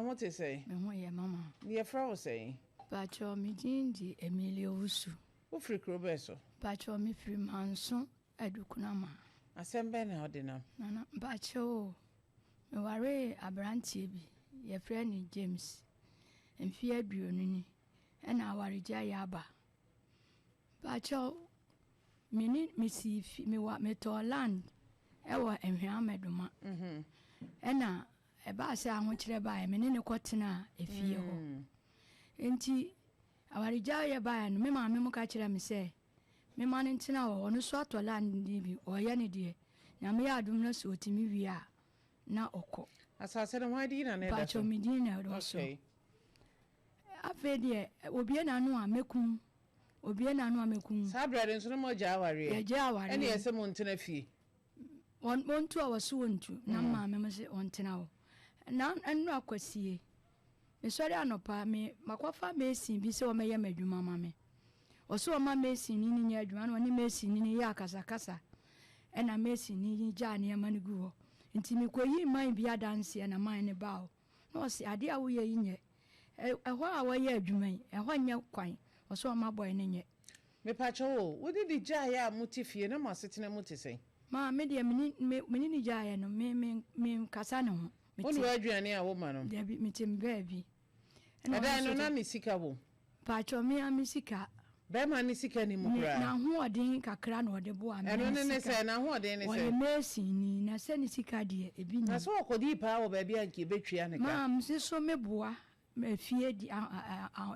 ho te sɛn? Me ho yɛ mama. Yɛfrɛ wo sɛn? Pakyɛw, me din de Emilia Owusu. Wofiri kuro bɛn so? Pakyɛw, mefiri Manso Adukunama. Asɛm bɛn na wode nam? Nana, mpakyɛw o, mewaree aberanteɛ bi, yɛfrɛ no James. Mfeɛ 20 ni, ɛna awaregyaeɛ aba. Mpakyɛw, me ne mesii fi mewa metɔɔ land ɛwɔ Nhwea Mɛdoma. Ɛna ɛbaa sɛ ahokyerɛ baeɛ, me ne no kɔtenaa efie hɔ. Nti awaregyaeɛ baeɛ no, me maame mo ka kyerɛ me sɛ mema no ntena hɔ, ɔno nso atɔ land no bi, ɔyɛ ne deɛ. Nyame yɛ adom no sɛ ɔtumi wie a, na ɔkɔ. Asase no, hwan din na na ɛda so? Mpakyɛw, me din na ɛda so. Okay. Afei deɛ, obie n'ano a mɛkum, obie n'ano a mɛkum. Saa berɛ no nso no moagya awareɛ? Yɛgya awareɛ. Ɛne ɛsɛ mo ntena fie? Wɔntu a wɔso wɔntu, na maame mo se wɔntena hɔ. Na ɛno akwasie, mesɔre anɔpa, me makɔfa mason bi sɛ wɔmɛyɛ m'adwuma ma me. Ɔso ɔma mason ni no nyɛ adwuma, na ɔne mason ni no yɛ akasakasa, ɛna mason ni gyaa nneɛma no gu hɔ. Nti mekɔyii man bi adanseɛ na man no baa hɔ. Na ɔse adeɛ a woyɛ yi nyɛ. Ɛhɔ a wɔyɛ adwuma yi, ɛhɔ nyɛ kwan. Ɔso ɔma bɔe no nyɛ. Mepakyɛw o, wo ne ne gyaeɛ a mote fie na mo asetena mu te sɛn? Maa me deɛ me ne ne gyaeɛ no, me me me nkasa ne ho. Wo ne w'aduane a woma no? Dabi, mete me baabi. Ɛdan no na ne sika wom? Pakyɛw, me ara me sika. Bɛrima ne sika ni mu koraa? N'ahoɔden kakra na ɔde boa me. Ɛno ne ne sɛ, n'ahoɔden ne sɛ? Ɔyɛ mason ni, na sɛ ne sika deɛ, ebi ni. Na sɛ ɔkɔdii paa wɔ baabi a nka yɛbɛtua ne ka? Maa me nso meboa fie deɛ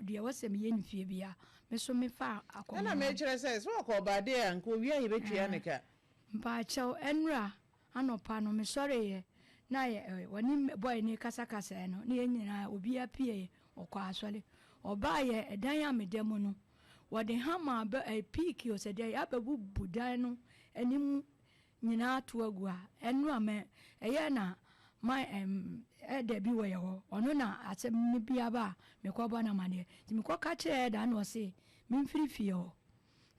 ɛwɔ sɛ meyɛ no fie biara, me nso mefa akɔnnɔ. Ɛna mekyerɛ sɛ, sɛ ɔkɔ ɔbaadeɛ a nka owia yɛbɛtua ne ka. Mpakyɛw, ɛnora anɔpa no mesɔreeɛ na wɔne boy no kasakasaeɛ no, na yɛn nyinaa obiara pieeɛ, ɔkɔ asɔre. Ɔbaeɛ, ɛdan a meda mu no, wɔde hammer abɛ piiki o sɛ deɛ abɛbubu dan no anim nyinaa ato agu a, ɛnora mɛ ɛyɛ na ma ɛda bi wɔ yɛ hɔ. Ɔno na asɛm no bi aba a mekɔbɔ no amaneɛ. Nti mekɔka kyerɛɛ ɛda na ɔse memfiri fie hɔ.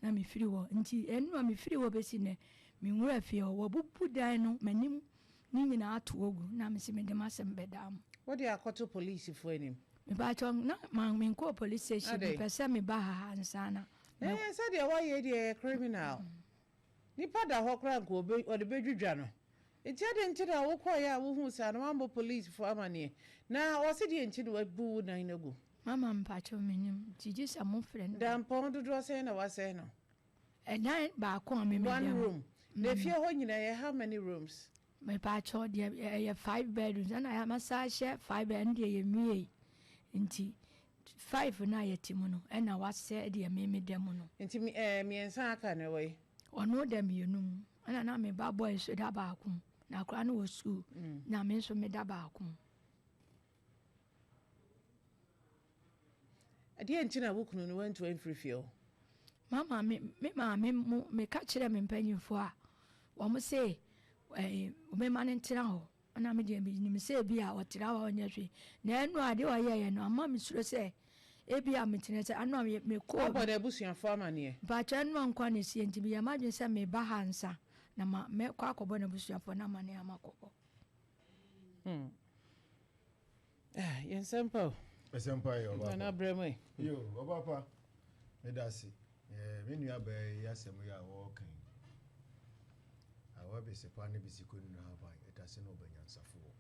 Na mefiri hɔ. Nti ɛnora mefiri hɔ bɛsi nnɛ, menwura fie hɔ. Wɔabubu dan no m'anim ne nyinaa ato agu na mese mede m'asɛm bɛdaa mo. Wode akɔto polisifoɔ anim? Mepakyɛw, na ma menkɔɔ police station. Adɛn? Mepɛ sɛ meba ha ansa na. Ɛɛ, sɛdeɛ woayɛ deɛ ɛyɛ criminal. Nipa da hɔ koraa nka ɔbɛ ɔde bɛdwidwa no. Nti adɛn nti na wokɔeɛ a wohuu saa no woammɔ polisifoɔ amaneɛ? Na ɔse deɛ nti na wabu wo dan no agu? Mama mpakyɛw mennim nti gye sɛ mofrɛ no. Dampɔn dodoɔ sɛn na wasɛe no? Ɛdan baako a me meda One mu. room. Na efie hɔ nyinaa ɛyɛ how many rooms? Mepakyɛw deɛ ɛyɛ five bedrooms ɛna masa ahyɛ five bed ɛno deɛ yɛnwiei nti five no a yɛte mu no ɛna wasɛe deɛ me meda mu no. Nti ɛɛ mmiɛnsa aka no ɛwɔ he? Ɔno da mmienu mu ɛna na me ba boy nso da baako mu na akwadaa no wɔ sukuu na me nso meda baako mu. Ɛdeɛn nti na wo kunu no wantu amfiri fie hɔ? Mama me me maame mo meka kyerɛ me mpanyinfoɔ a wɔn se ɛɛ mema no ntena hɔ ɛna me deɛ menim sɛ ebi a ɔtena hɔ a ɔnyɛ hwee na ɛno adeɛ ɔyɛeɛ no ama me suro sɛ ebi a metena sɛ ano a mekɔ. Wabɔ n'abusuafoɔ amaneɛ? Mpakyɛ ɛno a nkwa na esie nti meyɛ m'adwene sɛ meba ha nsa na ma mɛkɔ akɔbɔ n'abusuafoɔ no amaneɛ ama kɔbɔ. Ah, yɛn nsɛmpa o. Nsɛmpa yɛ ɔba pa. Nana brɛ mu yi. Yo, ɔba pa. Meda ase. Eh, me nua baa yi asɛm yi a wɔreka yi. Awa besepa ne besiko nnu haban, ɛtase na ɔba nyansafoɔ.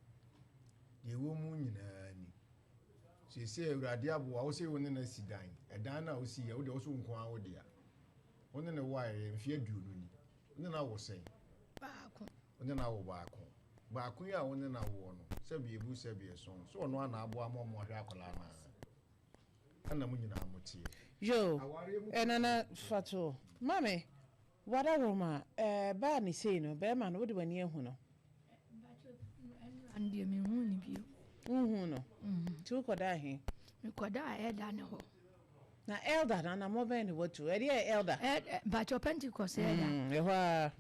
Deɛ ɛwɔ mu nyinaa ni. Seesei Awurade aboa wo sɛ wo ne no asi dan. Ɛdan no a wosi yɛ, wo deɛ wo so wo nko ara wo dea. Wo ne no waeɛ mfeɛ 20 ni. Wo ne no awo sɛn? Baako. Wo ne no awo baako. Baako yi a wo ne no awoɔ no, sɛbi ebu sɛbi ɛso, so ɔno ara na aboa ma ɔmo ahwɛ akwadaa no ara? Ɛna mo nyinaa mo teɛ. Yoo, Awareɛ mu eh, Nana kokoram. Fatow, mame, w'adaworoma eh, baa ne sei no, bɛɛma no, wode w'ani ahu no? Mpakyɛ ɛnora no deɛ menhuu no bio. Wonhuu no? Nti wokɔdaa he? Mekɔdaa elder no hɔ. Na elder no, anammɔ bɛn na watu? Ɛdeɛ yɛ elder? Mpakyɛ Pentecost elder. Ɛhɔ ara.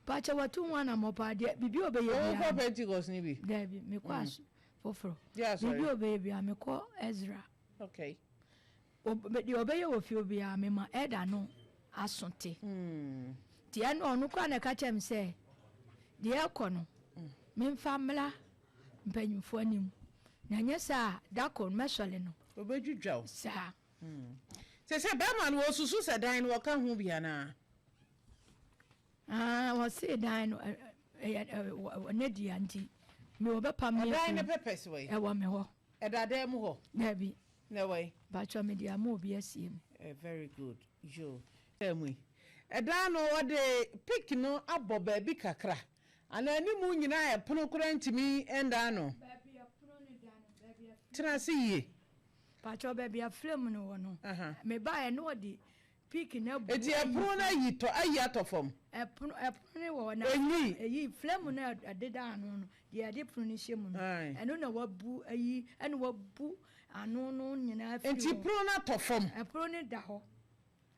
Mpakyɛ watu ho anammɔ paa deɛ, biribi a ɔbɛyɛ biara. Wokɔ Pentecost no bi? Daabi, mekɔ as foforɔ. Deɛ asɔre? Biribi a ɔbɛyɛ biara, mekɔ Ezra. Okay. Deɛ ɔbɛyɛ wɔ fie biara, mema elder no aso te. Nti ɛno ɔno koraa na ɛka kyerɛ me sɛ, deɛ ɛkɔ no, memfa mmra mpanyimfoɔ anim. Na ɛnyɛ saa a, da koro no mɛsɔre no. Ɔbɛdwidwa wo. Saa. Seesei bɛrima no, wɔsusu sɛ dan no wɔka ho bi anaa? Ah, wɔse dan no ɛyɛ ne dea nti me wɔbɛpam me Ɛdan no pɛpɛs wɔ yi? Ɛwɔ me hɔ. Ɛda dan mu hɔ? Daabi. Na ɛwɔ yi? Mpakyɛ mede ama obi asie me. Eh, very good. Yo. Mu yi. Ɛdan no wɔde pick no abɔ baabi kakra anaa anim nyinaa ɛpono koraa ntumi nda ano? Baabi ɛpono no da no, baabi a. Tena ase yie. Mpakyɛ baabi a frame no wɔ no, mebaeɛ na wɔde Pick no abu Enti ayi ɛpono no fam. ayi tɔ ayi atɔ fam? Ɛpono ɛpono no wɔ hɔ na Enyi. eyi flame no a ɛdeda ano no deɛ yɛde pono no hyɛ mu no Ae. ɛno na wabu ayi ɛna wabu ano no nyinaa afiri Enti hɔ. pono no atɔ fam? Ɛpono no da hɔ.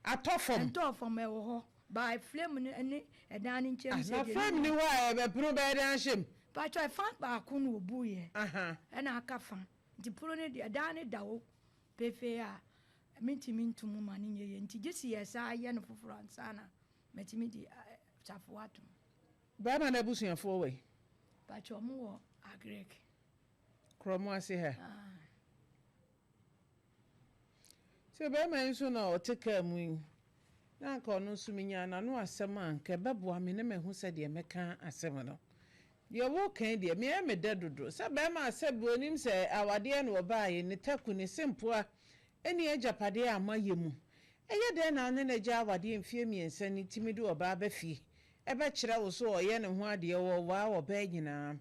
Atɔ fam? Ɛntɔɔ fam ɛwɔ hɔ but flame no ɛne ɛdan no nkyɛn Ah, mu sɛ na deɛ frame ne ni hɔ a ɛbɛ pono bɛyɛ dɛn ahyɛ mu? Pakyɛ ɛfa baako na obuiɛ Aha. ɛna aka fa nti pono no deɛ ɛdan no da hɔ pefee a Mentumi nto mu ma no nyɛ yie nti gye se yɛsan yɛ no foforɔ ansa na matumi de safoa ato mu. Barima no abusuafoɔ wɔ he? Mpakyɛ ɔmo wɔ Agric. Korɔmo ase ha? Aye. Sɛ barima yi nso na ɔte kaa mu yi, na anka ɔno nso menyaa n'ano asɛm a, anka ɛbɛboa me na mahu sɛdeɛ mɛka asɛm no. Deɛ woreka yi deɛ, me ɛyɛ me dɛ dodo. Sɛ barima a sɛbi ɔnim sɛ awadeɛ na ɔbaeɛ, ne taku, ne sempoa ne agyapadeɛ a moayɛ mu. Ɛyɛ dɛn na wo ne no agya awadeɛ mfeɛ mmiɛnsa ni tumi de ɔbaa ba fie bɛkyerɛ wo so ɔyɛ ne ho adeɛ, ɔwaa ɔbaa nyinaa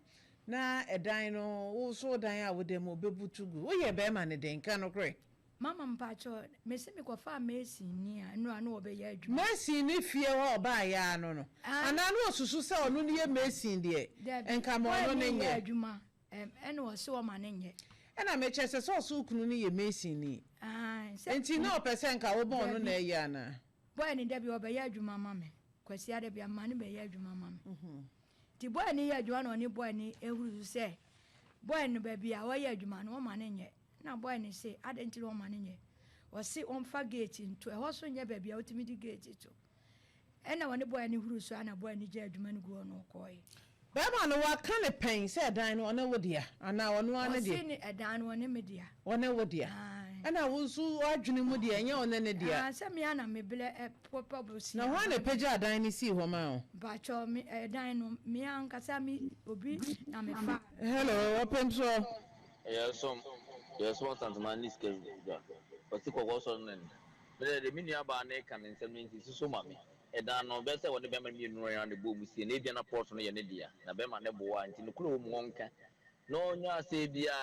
na ɛdan no wo nso wo dan a woda mu ɔbɛbutu gu. Woyɛ barima no dɛn? Ka nokorɛ. Mama mpakyɛw, mese mekɔfaa mason ni a ɛno a na ɔbɛyɛ adwuma. Mason ne fie hɔ a ɔbaeɛ ara no no, Aane. anaa na ɔsusu sɛ ɔno no yɛ mason deɛ, Dabi, nka ma boy ɔno no no nyɛ nyɛ. adwuma, ɛm, ɛna ɔse ɔma no nyɛ. Ɛna mekyerɛ sɛ, sɛ ɔse wo kunu no yɛ mason ni, Aane, sɛ. nti na ɔpɛ sɛ nka woma ɔno na Dabi, ɛyɛ anaa? boy no dabi ɔbɛyɛ adwuma ma me, Kwasiada biara mema no bɛyɛ adwuma ma me. Nti boy no yɛ adwuma na ɔne boy no huru so sɛ, boy no baabi a ɔyɛ adwuma no ɔma no nyɛ. Ɛna boy no se, adɛn nti na ɔma no nyɛ? Ɔse ɔmfa gate nto, ɛhɔ so nyɛ baabi a wotumi de gate to. Ɛna ɔne boy no huru so a na boy no gyaa adwuma no gu hɔ na ɔkɔɔe. Bɛrima no waka no pɛn sɛ ɛdan no ɔne wo dea anaa ɔno ara ne deɛ? Ɔse ne ɛdan no ɔne me dea. Ɔne wo dea. Ae. Ɛna wo nso w'adwene mu deɛ ɛnyɛ ɔne ne dea? Ae, sɛ me ara na me blɛ pɔpɔ bo sii Na hwan na adan no. ɛpagyaa dan no sii hɔ maa wo? Mpakyɛw me ɛdan no me ankasa me obi na me faa. Hello, ɔpemsoɔ. Yɛsom yɛsom Asantuma ne sika dwa. Ɔse kɔkɔɔ sɔre no nɛ. Me deɛ deɛ me nua baa no reka no nsɛm no nsisi so ma me. Ɛdan no bɛyɛ sɛ ɔne bɛrima no mmienu no ara na ɛbɔɔ mu sie no ebia na plot no yɛ ne dea na bɛrima no boaa nti nokorɛ wɔ mu ɔnka na ɔnya sɛ ebia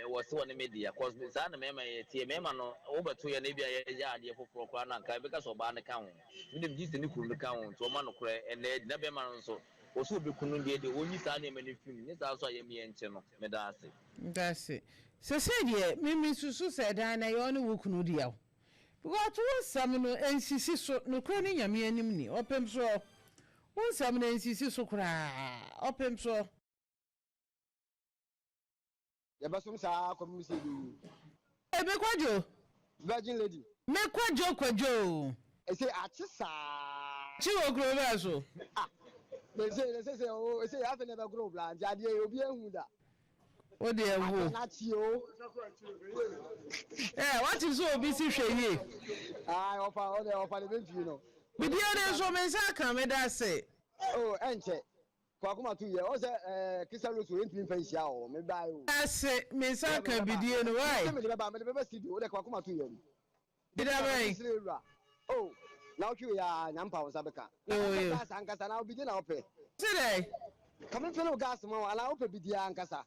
wɔse ɔne me dea cause saa na mmarima yɛ teɛ mmarima no wobɛto yɛ no ebia yɛyɛ adeɛ foforɔ koraa na anka ɛbɛka sɛ ɔbaa no ka ho me deɛ megye sɛ ne kunu no ka ho nti ɔma nokorɛ ɛnɛ adi na bɛrima no nso ɔsɛ ɔbɛku no deɛ deɛ ɔnyi saa nneɛma no mfiri mu nyɛ saa nso a yɛmmeɛ nkye no meda ase. Medase. Sesei deɛ me me susu sɛ dan no ɛyɛ ɔne wo kunu dea o. Because wo nsɛm no ɛnsisi so, nokorɛ ne Nyame anim ni, ɔpem soɔ. Wo nsɛm no ɛnsisi so koraa, ɔpem soɔ. Yɛbɛsom saa ara kɔpem sɛ yɛbɛwu. Ee me Kwadwo. Virgin lady. Me Kwadwo Kwadwo o. Ese akye saa. Kye wɔ kuro bɛɛ so. Ah ese ese se o ese afei na ɛbɛgoro bla nti adeɛ yi obi ehu da. Wo deɛ wo. Akye na akye o. Ɛɛ wate sɛ obi si hwɛ yie. Ayi ɔfa ɔde ɔfa ne bɛntwi no. Bidie no nso me nsa aka meda ase. Oh ɛnkyɛ. Kwaku ma tu yɛ ɔsɛ ɛɛ Christian Rose o yɛntumi nfa nhyia o me ba o. Ase me nsa aka bidie no why. Mese mede bɛba mede bɛba studio wode kwaku ma tu yɛ no. Bida bɛn. Mesrɛ wura oh na wotwe wei aa nyampa wo nsa bɛka. Na wopɛ gas ankasa na bidie na wopɛ. Se dɛn. Ka me mfele wo gas ma wo anaa wopɛ bidie ankasa.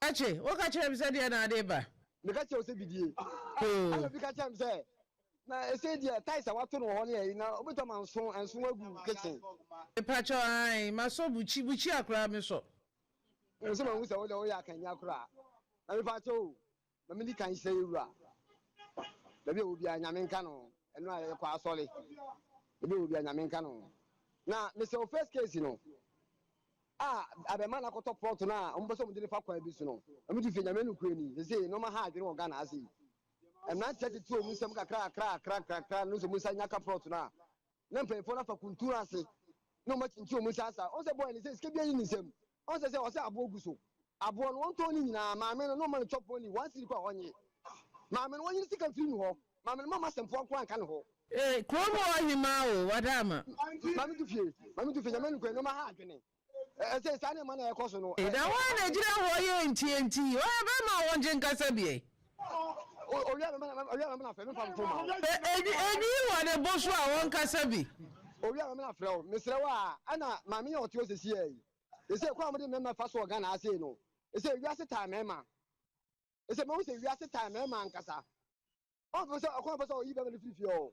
Akye woka kyerɛ me sɛ deɛ na ade ba. Meka kyerɛ wo sɛ bidie. Ɛna obi ka kyerɛ me sɛ Na ɛsei deɛ tiles a wato no wɔ hɔ no yɛ yi na wobɛtumi ama nso nso agu kitchen. Mepakyɛw ae masɔ bukyi bukyi a koraa mesɔ. Mehu sɛ mahu sɛ wode woyɛ akanni koraa na mepakyɛw o ma medi kan nhyira yɛ wura baabi a ɔwɔ biara nyame nka no ho ɛno a yɛkɔ asɔre baabi a ɔwɔ biara nyame nka no ho na mesɛ wo first case no a abɛma no akɔtɔ plot no a wɔpɛ sɛ wɔde no fa kwan bi so no ɛmo tu fie nyame nokorɛ ni sesei nneɛma ha adwene wɔ Ghana ha sei Mmeranteɛ tete wɔn nsam kakrakrakrakrakra no sɛ wɔn nsa nya ka plot no a, na mpanyinfoɔ no afa kuntun ase na wɔn akyinkyin wɔn nsa asa. Wɔn sɛ boy no sɛ sika bi ayi ne nsam. Wɔn sɛ sɛ ɔsɛ aboɔ gu so. Aboɔ no wɔntɔn ne nyinaa maame no na ɔma no chop money one cedi koraa ɔnye. Maame no wɔnye ne sika mfiri ne hɔ. Maame no mamma asɛmfoa nkoaa nka ne hɔ. Eh kurom hɔ hemaa o wadaama. Maame du fie maame du fie nyame nokorɛ nneɛma ha adwene ɛsɛ saa nneɛma na ɛkɔ so no. Na woa na gyina hɔ yɛ nti nti ɔyɛ bɛma a wɔngye nkasa bi ɛ. Owia owia mɛmɛ na frɛ me fa mfo ma wo. Enwi wɔ ne bo so a wɔnkasa bi. Owia mɛmɛ na frɛ wo mesrɛ wo a ɛna maame yɛ ɔte hɔ sɛsi ɛ yi ɛsɛ kwan a wɔde mɛma fa so wɔ Ghana ha sei no ɛsɛ wiase taa mɛma ɛsɛ mahu sɛ wiase taa mɛma ankasa. Ɔmpɛ sɛ ɔkwan pɛ sɛ ɔyi bɛrima no firi fie hɔ.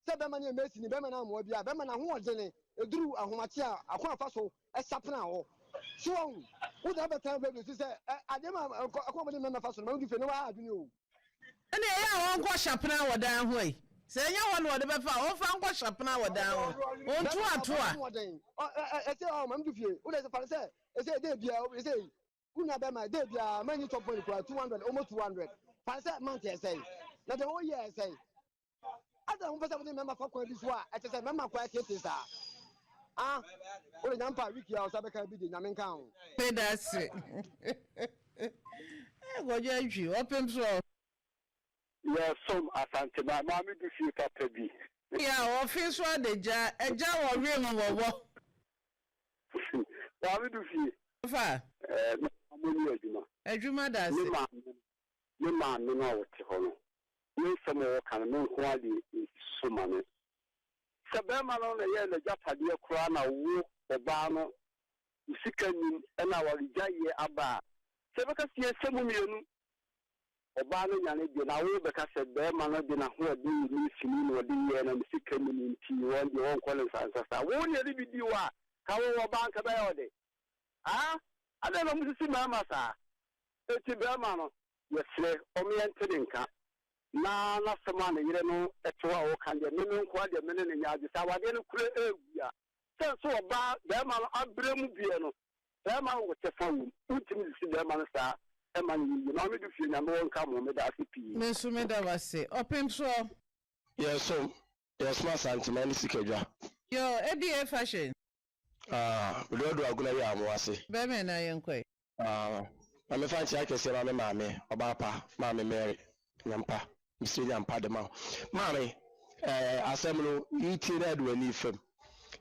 Sɛ bɛrima no yɛ masini, bɛrima no ammoa biara, bɛrima no ahoɔdene ɛduru ahomakye a, akwan afa so sapena hɔ. So wahu? Wo deɛ abɛtena radio so sɛ ɛ adeɛ ma ɛkwan bɔde mmarima fa so no ma wodu fie no waha adwene o. Ɛnna ɛyɛ a ɔnkɔ hyapena wɔ dan ho ɛ. Sɛ ɛnyɛ hɔ na ɔde bɛfa a, ɔmfa nkɔ hyapena wɔ dan ho. Bɛrima no Ɔntoatoa. ahoɔden ɔ ɛ ɛ ɛsɛ ɔ ma medu fie. Wo deɛ fa no sɛ ɛsɛ ɛdɛ biara ɛsɛ Wo nua bɛma day biara ma nyi chop money koraa 200 almost 200 fa no sɛ month ɛsɛe na the whole year ɛsɛe adɛn ho pɛ sɛ mode mɛma fa kwan bi so a ɛkyɛ sɛ mɛma kwan tete saa ah wode nyampa wiki a ɔsa bɛka bi de nyame nka ho. Medase. Kwadwo Antwi, ɔpem soɔ. Yɛsom Asantema maame du fie papa bi. Yɛ a ɔfe so adagya, agya wɔ wem wɔwɔ. Maame du fie. Fa. Ɛɛ me mo ni adwuma. Adwuma da ase. Me maame me maame no a ɔte hɔ no ne nsɛm a ɔka no me nko ara deɛ ɛnsi so ma me. Sɛ bɛrima no na ɛyɛɛ n'agyapadeɛ koraa na wo ɔbaa no wo sika nnim ɛna awaregyaeɛ aba a, sɛ yɛbɛka sɛ yɛsɛ mu mmienu. Ɔbaa no nya ne deɛ na wo bɛka sɛ bɛrima no de n'ahoɔden yɛ mesini na ɔde yɛɛ na ne sika nnim nti wɔn deɛ wɔnkɔ ne nsa nsa saa. Wo deɛ de bi di wo a ka wo wɔ ɔbaa nka bɛyɛ wo de. Aa adɛn na mosisi mmarima saa? Enti barima no, yɛsrɛ, ɔmo yɛnte ne nka. Na n'asɛm a ne yere no te hɔ a ɔka deɛ, me me nkoa deɛ me ne no nyɛ agye. Sɛ awadeɛ no kura ɛɛgu a, sɛ nso ɔbaa, barima no abrɛ mu deɛ no, barima no wɔ kyɛfa wɔ mu. Wontumi nsisi barima no saa ɛma no nyɛ yie. Maame Dufie, Nyame wɔ nka mo. Meda ase pii. Me nso meda wo ase. Ɔpemsoɔ. Yɛsom, yɛsom Asantema ne Sikadwa. Yoo, ABA fashion. Ah, mede ɔdɔ agona yi a mo ase. Bɛmɛ na yɛnkɔ ɛ. Ah, ma me fa nkyea kɛseɛ ma me maame, ɔbaa pa, maame Mary, Nyampa, mesrɛ Nyampa de ma wo. Maame, eh, asɛm no, yi tie na ɛde w'ani fam.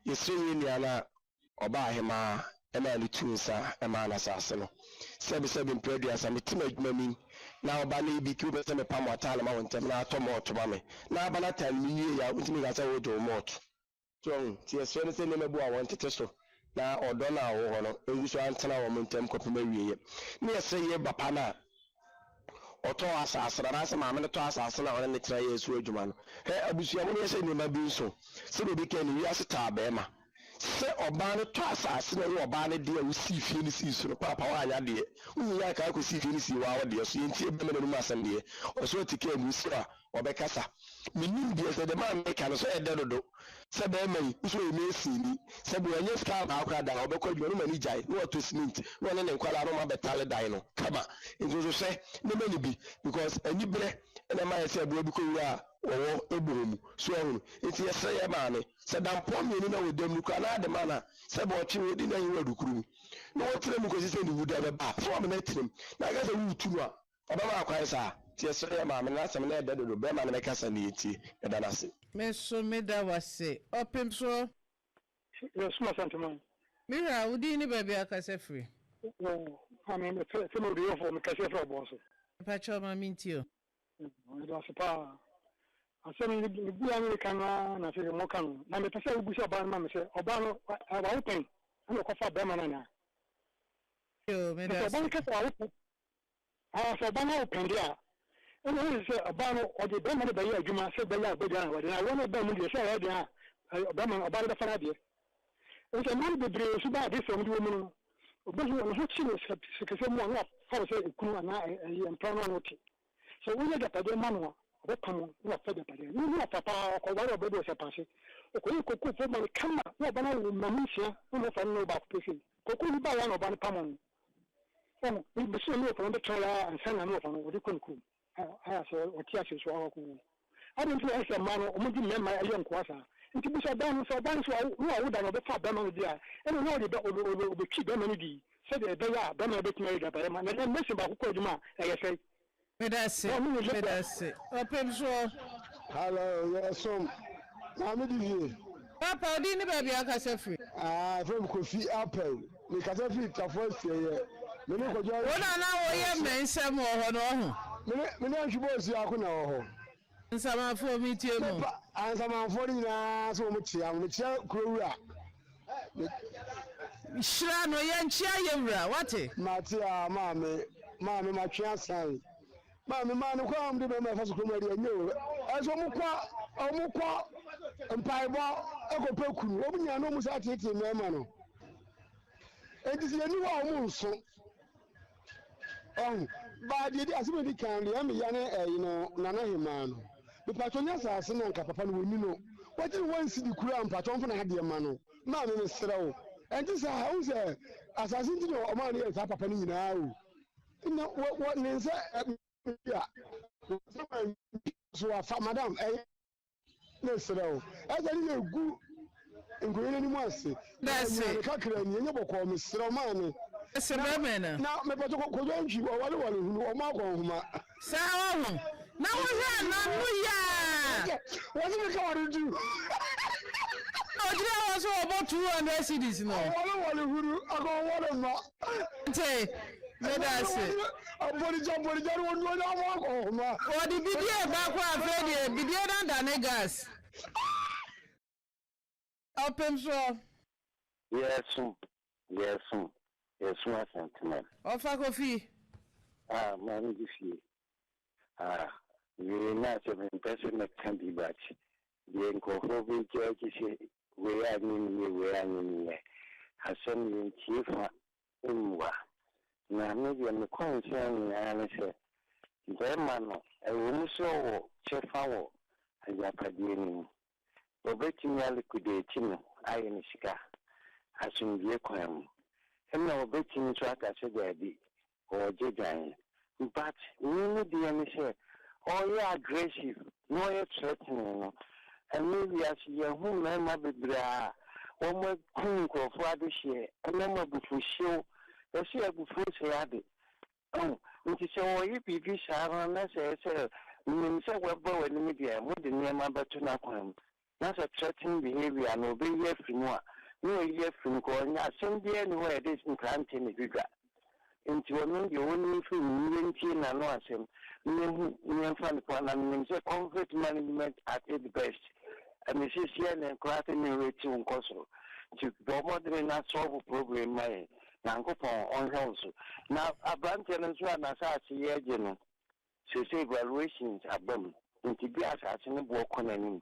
Yɛsrɛ yɛn nua no a ɔbaa ahemaa ɛmaa no tuu nsa ɛmaa no asase no. Sɛbi sɛbi mprɛ aduasa, mete m'adwuma mu yi, na ɔba no ebi ki wopɛ sɛ mepam w'ataade ma wo ntɛm na atɔ mɔɔto ma me, na aba no ataade no mewie a, wontumi nka sɛ wogye wo mɔɔto. So wahu? Nti yɛsrɛ no sɛ nneɛma bi wɔ a wɔntete so, na ɔdɔ no a ɔwɔ hɔ no ngu so ara ntena wɔn ntam kɔpem awieeɛ. Ne yɛsrɛ yɛn papa no a ɔtɔɔ asase no, anaasɛ maame no tɔɔ asase no a ɔne no tena yɛɛ so adwuma no. Hwɛ, abusua mu no yɛhyɛ nneɛma bi nso. Sɛdeɛ obi kae no, wiase taa barima. Sɛ ɔbaa no tɔ asase no a ɛyɛ ɔbaa no deɛ a wosii fie no sii so no, paapa woanyɛ adeɛ. Wonyaa kaa kɔsii fie no sii waa wo deɛ so. Yɛntie barima no anom asɛm deɛ. Ɔsɛ ɔte kaa mu, wosi a, ɔbɛkasa. Mennim deɛ sɛ deɛ maa meka no sɛ ɛyɛ dɛ dodo sɛ bɛɛma yi nso ɔyɛ masonni sɛ bɛ wanya sika abaa koraa da a ɔbɛkɔ adwuma no ma ne gyae na watɔ cement na ɔne ne nkwadaa no ɔmo abɛtale dan no kama nti nso hwɛ ne ma ne bi because anibrɛ na ɛma yɛ sɛ aboa bi kɔ wura a wɔwɔ ɛbɔ mu so ahunu nti yɛsrɛ yɛ maame sɛ dampɔn mmienu na wɔ dam no koraa na ade ma na sɛ bɛ ɔtwe ɔdi na ahiwa dukuru mu na wɔtena mu kɔsi sɛ ne wuda bɛba a sɛ wɔn na atenam na aka sɛ woretu no a Ɔbɛma akwan saa. Nti yɛsrɛ yɛ maame no n'asɛm no ɛdɛ dodo bɛɛma no bɛkasa ne yɛtie yɛda no ase. Me nso meda wo ase Ɔpemsoɔ. Yɛsom Asanteman. Me wura, wo din ne baabi a wokasa firi? Maame, mefrɛ me Oduyɔfoɔ, mekasa firi Ɔbɔnso. Mepakyɛw ma mentie o. Meda ase paa. Asɛm yi mebu a mereka no ara na afei moka no. Na mepɛ sɛ wobisa ɔbaa no ma me sɛ, ɔbaa no wawo pɛn ɛna ɔkɔfa bɛrima no anaa? Yoo, meda ase. Sɛ ɔbaa no ka sɛ wawo pɛn Aa sɛ ɔbaa no awo pɛn deɛ a, ɛna ɛyɛ sɛ ɔbaa no ɔde bɛrima no bɛyɛ adwuma sɛ ɛbɛyɛ a ɔbɛgya no awadeɛ. Na awoɔ no ɛbaa mu deɛ sɛ ɛyɛ deɛ a, ɔbɛrima no ɔbaa no bɛfa no adeɛ. Nti mmaa no bebree nso ba ade sɛ wɔde wɔ mu no, ɔbɛhu ne ho kye no sikasɛm mu a na wafa no sɛ ekunu anaa ɛyɛ mpena no ano te. Sɛ wonya agyapadeɛ ma no a, ɔbɛpam wo na wafa agyapadeɛ no. Ne ho ɔfa paa, ɔkɔware ɔbaa bi wɔ Sɛpase. Ɔkɔyɛɛ kokofoɔ ma no kama na ɔba no awo mma mu nsia na ɔma ɔfa no ne ɔbaako pɛ sei. Koko no baeɛ a na ɔba no pamo no. Wahu? Mese ne wɔfa no bɛtra hɔ ara ansa na ne wɔfa no wɔde kɔ ne kurom. A sɛ ɔte ase nso akɔ wu. Adɛn nti na ɛsɛ sɛ mmaa no wɔde mmarima yɛ nkoa saa? Nti bisa ɔbaa no, sɛ ɔbaa no sɛ ne wawo da na ɔbɛfa barima no deɛ a, ɛnna na ɔde bɛ ɔbɛtwi barima no di. sɛdeɛ ɛbɛyɛ a bɛrima no bɛtumi ayɛ agyapadeɛ ma. Na ɛnɛ mason baako kɔ adwuma a, ɛyɛ sɛn? Medase, medase. Ɔpem soɔ. Hello, yɛsom. Maame di fie. Papa, wo din ne baabi a wokasa firi? Ah, yɛfrɛ me Kofi Apɛn. Mekasa firi Tafo Asieɛ. Me ne Kwadwo Wo na na woyɛ mmɛnsɛm wɔ hɔ no, ɔho? Me ne, me ne Antwi Boasiako na ɛwɔ hɔ. Nsamanfoɔ, metie mo. Mepa, Nsamanfoɔ no nyinaa sɛ wɔn kyea mo. Mekyea kuro wura. Me. Hyira no, yɛnkyea yɛ wura, wate? Mate a, maame, maame, matwe asan. Maame, maa no kwan a wɔde bɛma ɛfa so kurom ha deɛ ɛnyɛ o. Ɛsɛ wɔn kɔ, wɔn kɔ mpaebɔ ɛkɔpɛ kunu. Wɔn nyinaa na wɔn saa teetee mmarima no. Enti sɛ yɛni hɔ a wɔn nso. Ɔho, baa deɛ di asɛm a ɛdi kan deɛ ɛmeya ne ɛyi no Nana Hemaa no. Mepatwɔ nyɛ asase no anka papa no wɔni no. Wɔgye no one cedi koraa mpatwɔ mfa n'adeɛ ma no. Maame mesrɛ wo. Ɛnte saa, wohu sɛ asase nti na ɔmaa no yɛɛ saa papa no nyinaa o. Na wɔ wɔ ne nsa ɛ a so wafa madam ɛyɛ. Mesrɛ wo, ɛsɛ ne yɛ gu nkonnwa no anim ase. Na Dase. ne kakra ni, ɛnyɛ bɔkɔɔ, mesrɛ wo maame. Dase bɛmɛ no. Na mepɛtɛ kɔdwa ntwi, wɔwale wale hunu, wɔn akɔ nhoma. Saa wahu. Na wohwɛ a n'ano yɛ a. Wɔse meka wale tu. Ɔgyina hɔ sɛ ɔbɔ 200 cedis no. Wɔwale wale hunu, akɔ wɔwale mma. Nti, meda ase. Aborigya aborigya no wɔn wɔn wɔn akɔ nhoma. Wɔde bidie ba kɔ afei deɛ bidie no adane gas. Ɔpem soɔ. Yɛsom, yɛsom, yɛsom Asanteman. Ɔfa Kofi. Ah, maame di fie. Ah, wei na sɛ mempɛ sɛ mɛka bi but deɛ nkurɔfoɔ bɛgya akyi sɛ wei anyɛ ne yie, wei anyɛ ne yie. Asɛm yɛntie fa mmua. Na me deɛ me concern nyinaa ne sɛ barima no ɛwɔ mu sɛ ɔwɔ kyɛfa wɔ agyapadeɛ no mu, wɔbɛtumi a liquidate no ayɛ no sika asomdwoeɛ kwan mu, ɛna wɔbɛtumi nso aka sɛ daabi ɔregye dan. But me me deɛ ne sɛ ɔreyɛ aggressive na ɔyɛ threatening no, ɛnnɛ wiase yɛahu mmarima bebree a wɔakum nkurɔfoɔ adehyeɛ ɛnam abufuhyew, yɛse abufuo sɛe ade, oh, nti sɛ ɔreyɛ biribi saa no na sɛ ɛyɛ sɛ menim sɛ waba w'anim deɛ mode nneɛma bɛto n'akwan mu na sɛ threatening behaviour no ɔbɛyi afiri mu a, na wayi afiri mu kɔ ɔnyɛ asɛm biara nni hɔ a yɛde nkrante na ɛdwidwa. Nti ɔno deɛ ɔnyi mfiri mu, na yɛntie n'ano asɛm na yɛnhu na yɛmfa no kɔ. Na menim sɛ conflict management at its best, ɛno seesei na koraa sɛ ne rate wo nkɔ soro. Nti bɔ mmɔdene na solve problem ma yɛn. Nyankopɔn ɔnhwɛ wo so. Na aberanteɛ no nso a n'asase yɛregye no, Seesei valuations aba mu, nti bere a asase no boɔ kɔ n'anim,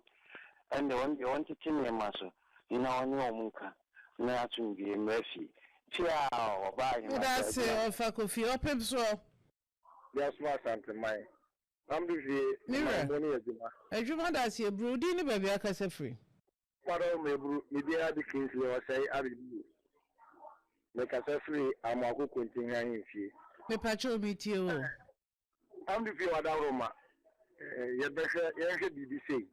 ɛnde ɔno deɛ ɔntete nneɛma so na ɔne wɔn nka na asomdwoeɛ mmra fie. Tiaa ɔbaa Meda Ahemaa ase Gyagya. ɔfa Kofi ɔpem soɔ. Wiasoma Asanteman. Mamdu fie Me wura, ɔman mu ne adwuma. adwuma da ase aburu. Wo din ne baabi a wokasa firi? Madɔfo meburu, me din ara de Kingsley Osei Abebu. Mekasa firi Amoako Kontinhene Ahemfie. Mepakyɛw metie wo. Amdu fie w'adaworoma, yɛbɛhwɛ yɛnhwɛ biribi sei.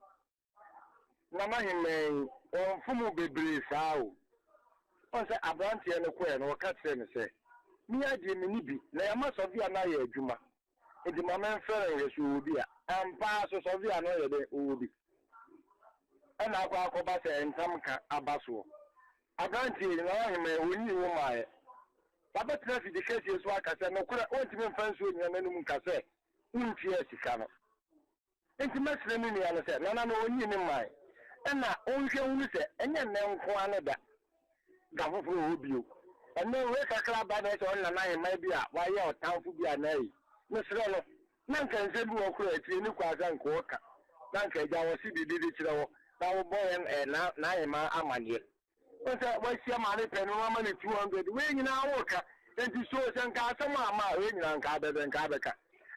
Nana Hemɛn yi, ɔmfom wo bebree saa o. Woahu sɛ aberanteɛ no kɔɛ no ɔka kyerɛɛ no sɛ, me ara deɛ menni bi, na yɛama Sɔvia no ayɛ adwuma. Enti ma memfrɛ no nhwɛ sɛ ɔwɔ bi a. Ampa ara so Sɔvia no yɛ dɛn? Ɔwɔ bi. Ɛna akɔ akɔba sɛ ntam ka aba soɔ. Aberanteɛ yi, Nana Ahemman, ɔnyii wo mmaeɛ. Wabɛtena afidi kɛseɛ so aka sɛ, nokorɛ, ɔntumi mfa nsuo nnyina n'anom nka sɛ, wontuaa sika no. Enti mɛsrɛ me nua no sɛ, Nana no, ɔnyii ne mmaeɛ. Ɛna ɔnhwɛ nhunu sɛ, ɛnyɛ nnɛ nko ara ne da. Da foforɔ wɔ hɔ bio. Ɛnnɛ wei kakra aba na ɛsɛ ɔne Nana Ahemman bi a wayɛ ɔtamfo bi anaa yi. Mesrɛ no, na anka nsɛm bi wɔ hɔ koraa a akyire nni kwan sɛ anka ɔka, na anka agya ɔse biribi de kyerɛ wo na wobɔ yɛn eh, na n'aheman amaneɛ. Wohu sɛ wahyia maame pɛ no na wama no 200, wei nyinaa woka, enti so sɛ nka asɛm amma a wei nyinaa nka abɛbɛ, nka abɛka,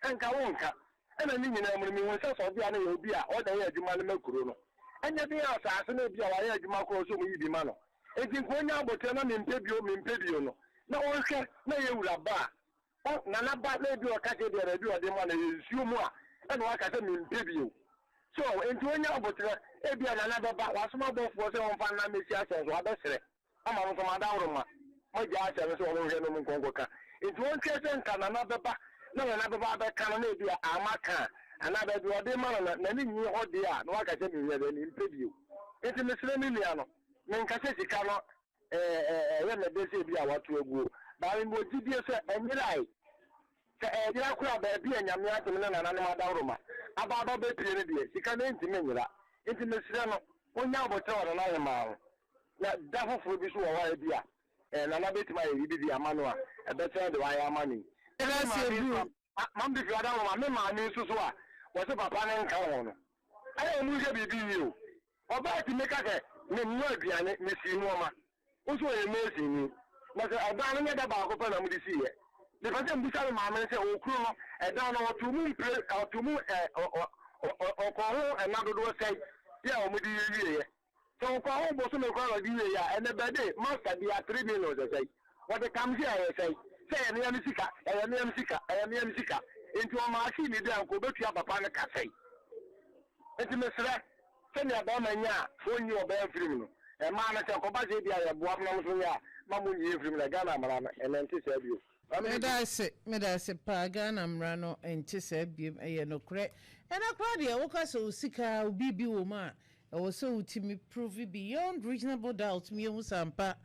nka wonka. Ɛna ne nyinaa mu no mehu sɛ sɛ ɔbea no yɛ obi a ɔna ɛyɛ adwuma no ma kuro no. Ɛnyɛ den a asaase no ebi a wayɛ adwuma koraa ɔsɛ wɔyi bi ma no. Enti nka ɔnya aboterɛ na mempɛ bio, mempɛ bio no, na ɔnhwɛ na yɛ wura ba a, Ɔ, Nana ba na ebi ɔka sɛ ebia baabi a ɔde ma no ɛyɛ nsuo mu a, ɛna waka sɛ mempɛ bio. So, enti ɔnya aboterɛ, ebia Nana bɛba, wasoma abɔfoɔ sɛ wɔmfa nna mmɛsi asɛn so, wabɛsrɛ ama mo nso moadaworoma. Moagyaa asɛm no sɛ wɔnhwɛ na wɔnkɔ nkɔka. Enti wɔntwɛn sɛ nka Nana bɛba na Nana bɛba abɛka no na ebia amma ka a, anaa baabi a ɔde rema no no n'ani nnye hɔ deɛ a, na waka sɛ menyɛ dɛn, mempɛ bio. Enti mesrɛ me nua no, menka sɛ sika no ɛyɛ me dɛ sɛ ebia wato aguo, but mewɔ gyidie sɛ ɛnyerae. Sɛ ɛyera koraa a, baabi a Nyame adom ne nananom adaworoma aba aba bɛpue no deɛ, sika no ɛntumi nyera. Enti mesrɛ no, ɔnya aboterɛ wɔ Nana Ahemaa ho. Na da foforɔ bi nso wɔ hɔ a ebia Nana bɛtumi ayɛ biribi de ama no a, ɛbɛkyɛn deɛ wayɛ ama no yi. Yɛda Me ase maame nso Aburo. a, Maame Fifi adaworoma, me maame nso so a wɔse papa no nka ho no, ɛyɛ a wɔnhwɛ biribi yie o. Ɔbaa tumi ka sɛ, Menoa aduane, mesi nnoɔma. Wo nso ɔyɛ masonni. Na sɛ ɛdan no nyɛ da baako pɛ na mode siiɛ. Mepɛ sɛ mebisa me maame no sɛ okunu no, ɛdan no ɔtoo mu mpire, ɔtoo mu ɛ, ɔ, ɔ, ɔ, ɔkɔɔ ho nna dodoɔ sɛn yɛ a wɔde yɛ wieeɛ. Sɛ ɔkɔɔ ho bosome koraa na ɔde wieeɛ a, ɛnɛ bɛde master bia 3 million sɛ sɛn? Wɔde kam sɛ ɛyɛ sɛn? Sɛ ɛyɛ mea me sika, ɛyɛ mea me sika, ɛyɛ mea me sika. Enti ɔmaa see me bi a nka ɔbɛtua papa no ka sɛn? Enti mesrɛ, sɛnea barima nya a ɔnyi ɔbaa mfiri mu no, mmaa no, sɛ ɛkɔba sɛ ebia yɛboa mo na mo nso nyɛ a, mma monnyi yɛn mfiri mu na Ghana mmara no, ɛnnɛ ɛnte saa bio. Maame Meda Fifi. ase, meda ase paa, Ghana mmara no nte saa biom, ɛyɛ nokorɛ. Ɛnɛ koraa deɛ woka sɛ wo sika, wo biribi wɔ mu a, ɛwɔ sɛ wotumi prove beyond reasonable doubt ma yɛhu sɛ ampa.